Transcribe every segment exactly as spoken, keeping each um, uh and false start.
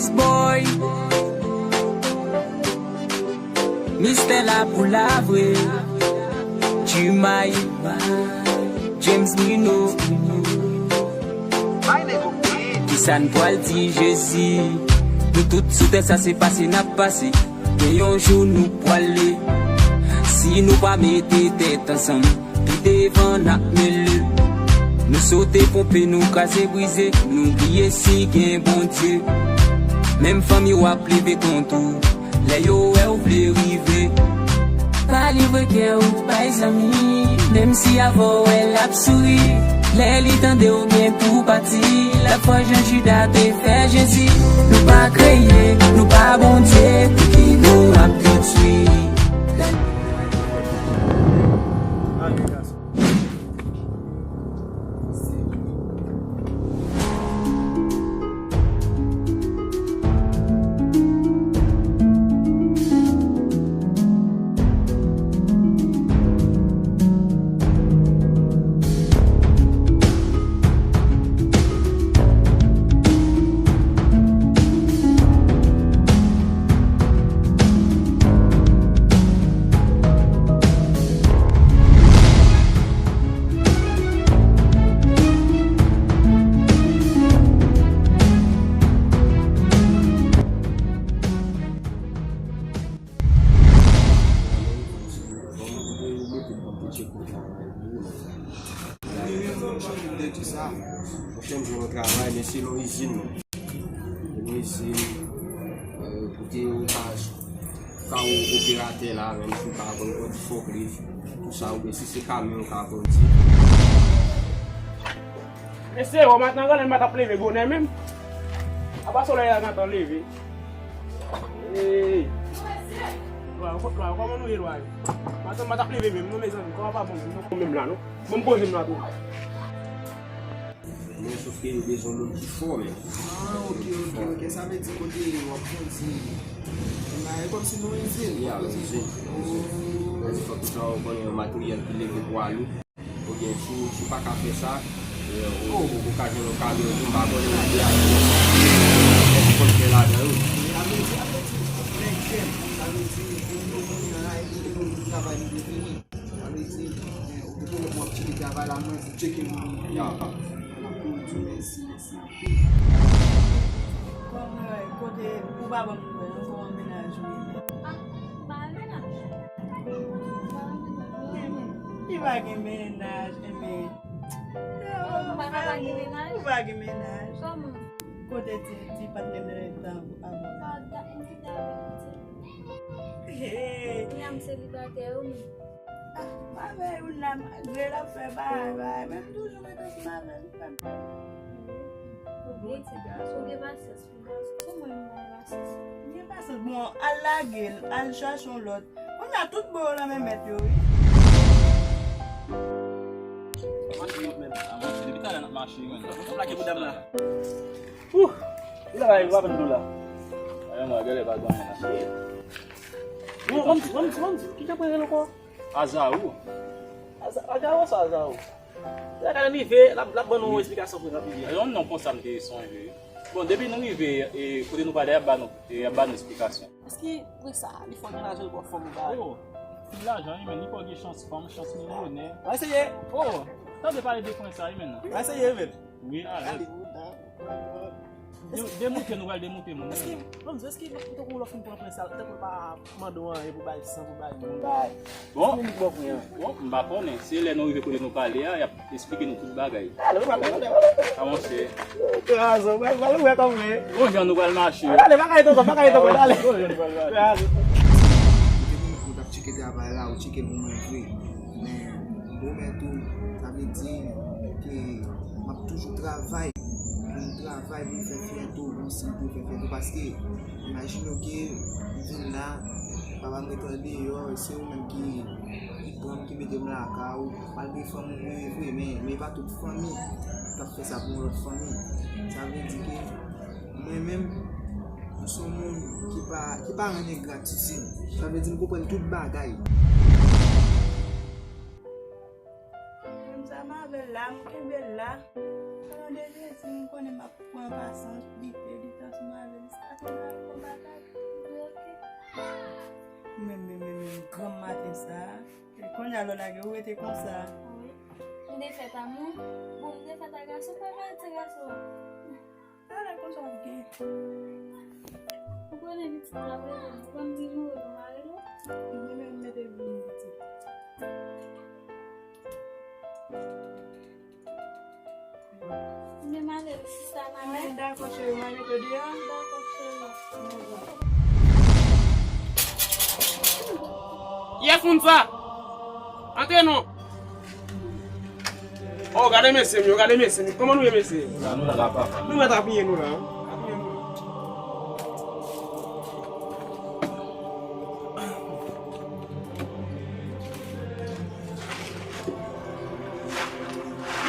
Boy, Mistè la pou la vre. Jumay, James Bruno. Kisa n pral di Jezi? Nou tout sou tè sa, se pase n ap pase. Gen yon jou nou pwale. Si nou pa mete tèt ansanm, pi devan n ap mele. Nou sote ponpe, nou kraze brize, nou bliye si gen Bondye. Menm fanmi w ap leve kont ou, lè yo wè w vle rive. Pa livre kè w bay zanmi, menm si avè w wè l ap souri. Lè li tande w gen pou pati, l ap fè jan Jida te fè Jezi. Nou pa kreye, nou pa Bondye, pou ki nou ap detwi? Pwochèn jou nou travay, men se nan izin nou. Se nan izin, euh, kote ou ka, ka ou operatè la, menm si ou ka konn kondwi fòklif, tou sa, oubyen si se kamyon ou ka kondwi. Mesye, wè maten an, gade, m pa t ap leve bonè menm. Apa solèy la gentan leve. Hey. Lwa yo, lwa yo, kòman nou ye, lwa yo? Maten m pa t ap leve menm non, mezanmi, kòman pa bon menm non, menm la non. Bon, m poze m la tou. Men sof ke yo bezwen moun ki fò, men. Ah, ok, ok, ok. Sa vle di kote w ap kondi. Nan, e kòmsi nou izin. Ya, izin. Oh. Sa vle di fòk ou ta konnen yon materyèl ki leve pwa lou. Oubyen si w, si w pa ka fè sa, e, ou, ou, ou ka jwenn yon kamyon tou, m pa konnen ou te achte. Èske w konn fè ladan yo? Sa vle di, sa vle di, men kè m, sa vle di, pou nou, nou nan la, epi nou travay nou defini. Sa vle di, men, ou te konnen pou w ap tcheke travay la, mwen di tcheke moun. Ya. Pou di mèsi, mèsi anpil. Kòman, kote, ou pa ban m nouvèl, kòman mennaj ou ye? Ah, m pa gen mennaj. Ki pa gen mennaj, enben. Ou pa ka pa gen mennaj? Ou pa gen mennaj? Kòman? Kote ti, ti patnè m nan avè w? Pa dat m kite avè l, ti. Hey. Kounya m selibatè wi. Ah, m avè youn la, malgre l ap fè bagay, bagay, men m toujou ret ansanm avè l, m pa pè. Ou gen ti gason, ou gen pasyans. Sou mwen, mwen rasis. Gen pasyans. Bon, al lage l, al chache yon lòt. Kounye a, tout bon yo nan men mèt yo, wi. Mache, men, avanse. Depi talè n ap mache, men. Lage pou dam la. Ouh! Li la, li pa vin dou la. Ay, mwen, gade, pa gwen la. Bon, bon, bon, bon, ki jan pou rele ankò? Azarou. Aza-, Azarou, sa Azarou. Lè Karen rive, l ap, l ap ban nou esplikasyon pou rapid. Yon non konsa m te sonje. Bon, depi nou rive, e, kote nou prale, y ap ba nou, e, y ap ba nou esplikasyon. Èske vre sa, li fò nan lajè l bò fò m ba? Oh, li lajan, wi, men li pral gen chans fanm, chans milyonè. Mwen eseye. Oh, tande pale de pwen sa, wi, men. Mwen eseye, men. Wi, alèz. Gade, ou ta. De-, demoute, nou pral demoute moun. Èske, bon, èske tankou lè w fin pran pwen sa, tankou l pa mande w anyen pou bay san, pou bay moun, bay. Bon, bon, m pa konnen. Se lè nou rive kote nou prale a, y ap esplike nou tout bagay. Ale, ale, ale, ale. Avanse. Kraze, pral, pral wè kòman. Bon jan nou pral mache. Ale, pa kay tonton, pa kay tonton, ale. Bon jan nou pral mache. Kraze. Kote nou, nou t ap tcheke travay la, ou tcheke pou mwen vre. Men, m pwomèt ou, sa vle di ke m ap toujou travay. Pou m travay, pou m fè fyète w, pou m siy pou m fè fyète w, paske imajine w ke m vin la, papa m ret andeyò, e se ou menm ki, ki pran m, ki mete m lakay ou, malgre fanmi w ye vre, men, men e pa tout fanmi k ap fè sa pou yon lòt fanmi. Sa vle di ke mwen menm, m se yon moun ki pa, ki pa rann engratitid. Sa vle di m konprann tout bagay. Menm sa m avè l la, m kenbe l la. Depi si m konnen m ap pran pasyans, li fè li tan sou mwen avè li, sa fè m ap pran bagay. Li oke. Men, men, men, men, granm maten sa. Kounye a lè w lage, ou rete konsa. Wi. M te fèt a moun. Bon, m te fèt a gason, pa fè ti gason. Ala konsa w gen. Ou konnen pitit la vre, ou konn di nou, nou mare nou. Mwen menm, m mete l pou pitit. Men m ale wi, sista, m ale. Mwen dakò, cheri, mwen mete w deyò. Dakò, cheri. Yes, moun sa. Antre non. Oh, gade mesye m yo, gade mesye m yo. Kòman nou ye, mesye? La, nou la, la, papa. Nou mèt apiye nou la. Apiye nou.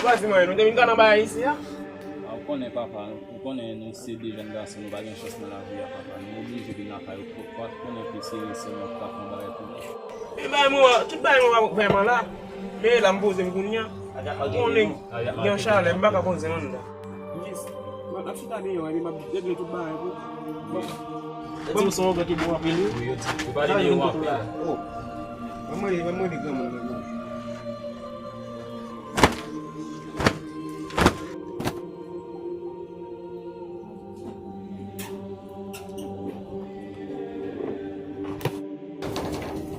Ou pa di m anyen, nou te vin ka nan bagay isi a? A, ou konnen, papa, ou konnen nou se de jèn gason, nou pa gen chans nan lavi a, papa. Nou oblije vin lakay ou, pa konnen ke se, se mwen ki ta fè yon bagay pou nou. E bagay mwen, tout bagay mwen pa vrèman la. Men la m poze m kounye a. Konnen gen chalè, m pa ka poze m anndan. Yes. M ap chita deyò, epi m ap regle tout bagay pou ou. Ban m son yo ki bon anpil, wi. Wi, yo di, yo pale de yo anpil. Oh. Ban m rele, ban m rele granmoun nan, non.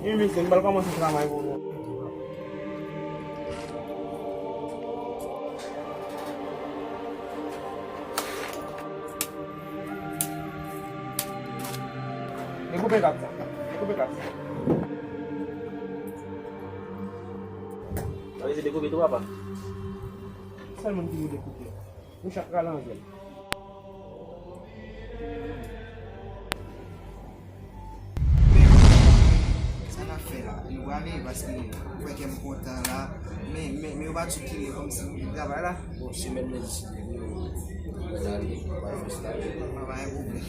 Wi, mesye, m pral kòmanse travay pou nou. Dekoupe kat sa. Dekoupe kat sa. Sa vle di dekoupe tou, papa? Sèl moun ki dwe dekoupe. Nou chak prale anjèl. Sa n ap fè la? Nou prale paske ou fè kè m kontan la. Men, men, men yo pa t sou kile kòmsi nou te travay la. Bon, semèn nan isi, yo, yo prale, yo prale fè staj. Pa, pa gen pwoblèm.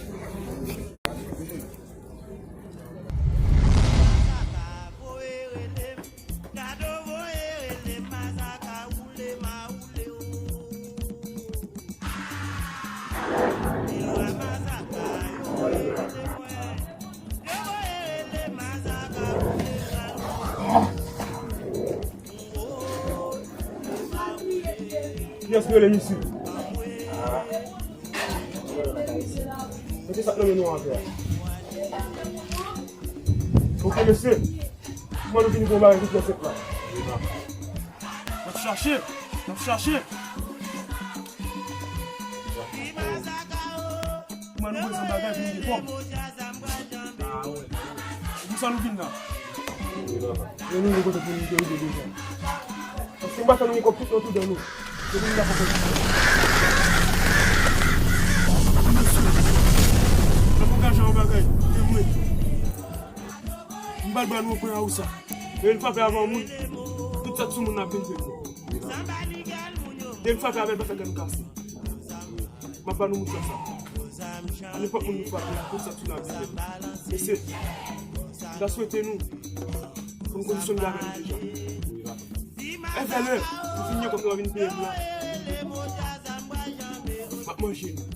Kiyès ki rele misye? Mete sa k nan men nou an atè a. Oke, mesye. Kòman nou vini pou yon bagay ki fè sèt la? N ap chache, n ap chache. Kòman nou bezwen bagay pou nou gen kòb? E pou sa nou vin la. E nou, nou kote pou nou te rive deja. Paske m pa fè nou gen kòb tout nan tou dan nou. Depi nou la poko. N ap angaje yon bagay, e mwen. M pral ba nou yon pwen a ou sa. E l frape avan moun, tout sa sou moun nan ap vin fè. E l frape avè l, pa fè kè nou kase. M ap ba nou mouvman sa. A nenpòt moun nou frape a, tout sa sou lavi. Mesye, m ta swete nou pou n kondisyone bagay nou deja. Evè lè nou fin gen kòb nou vin peye m la, m ap manje nou.